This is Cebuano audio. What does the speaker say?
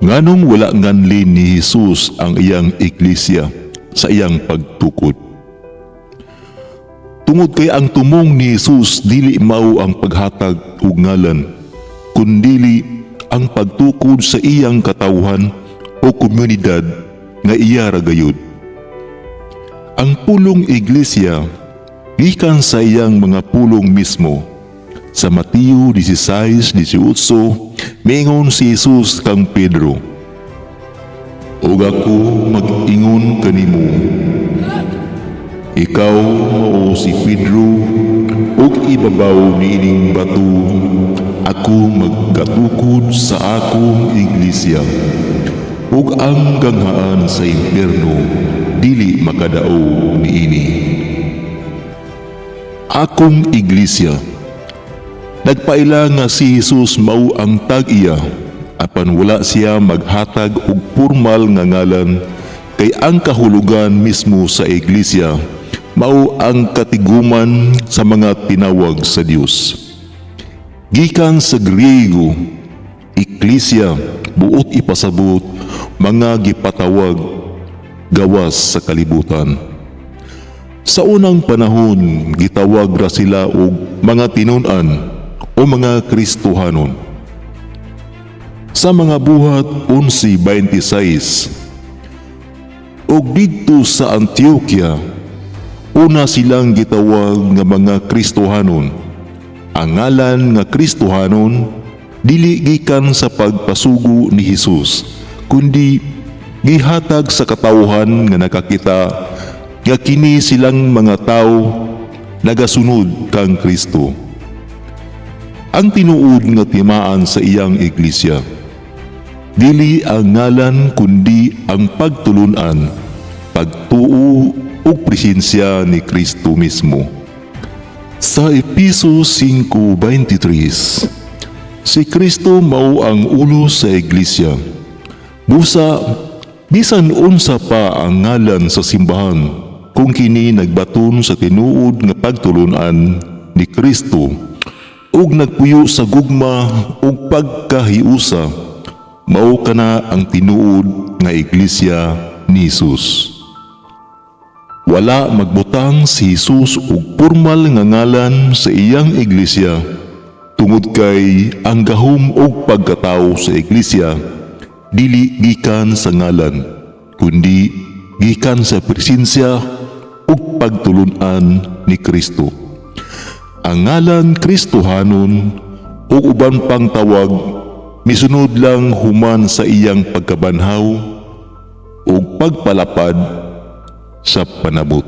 Nganong wala nganli ni Jesus ang iyang iglesia sa iyang pagtukod? Tungod kay ang tumong ni Jesus dili mao ang paghatag og ngalan, kundili ang pagtukod sa iyang katawhan o komunidad nga iya ra gayud. Ang pulong iglesia gikan sa iyang mga pulong mismo. Sa Mateo 16:18, miingon si Jesus kang Pedro, "Ug ako mag-ingon kanimo, ikaw mao si Pedro, ug ibabaw niining bato ako magkatukod sa akong iglesia, ug ang ganghaan sa impyerno dili makadaog niini." Akong iglesia. Nagpaila nga si Jesus mao ang tag-iya, apan wala siya maghatag og formal nga ngalan kay ang kahulugan mismo sa iglesia mao ang katiguman sa mga tinawag sa Dios. Gikan sa Griego, eklesia buot ipasabot mga gipatawag gawas sa kalibutan. Sa unang panahon, gitawag ra sila og mga tinun-an o mga Kristohanon. Sa mga Buhat 11:26, ug didto sa Antioquia, una silang gitawag nga mga Kristohanon. Ang ngalan nga Kristohanon dili gikan sa pagpasugo ni Hesus, kundi gihatag sa katawhan nga nakakita nga kini silang mga tawo nagasunod kang Kristo. Ang tinuod nga timaan sa iyang iglesia, dili ang ngalan kundi ang pagtulunan, pagtuo ug presensya ni Kristo mismo. Sa Epeso 5:23, si Kristo mao ang ulo sa iglesia. Busa, bisan unsa pa ang ngalan sa simbahan, kung kini nagbaton sa tinuod nga pagtulunan ni Kristo ug nagpuyo sa gugma ug pagkahiusa, mao kana ang tinuod nga iglesia ni Jesus. Wala magbutang si Jesus og formal nga ngalan sa iyang iglesia tungod kay ang gahom ug pagkatawo sa iglesia dili gikan sa ngalan kundi gikan sa presensya ug pagtulunan ni Kristo. Ang ngalan Kristohanon ug uban pang tawag misunod lang human sa iyang pagkabanhaw ug pagpalapad sa panabot.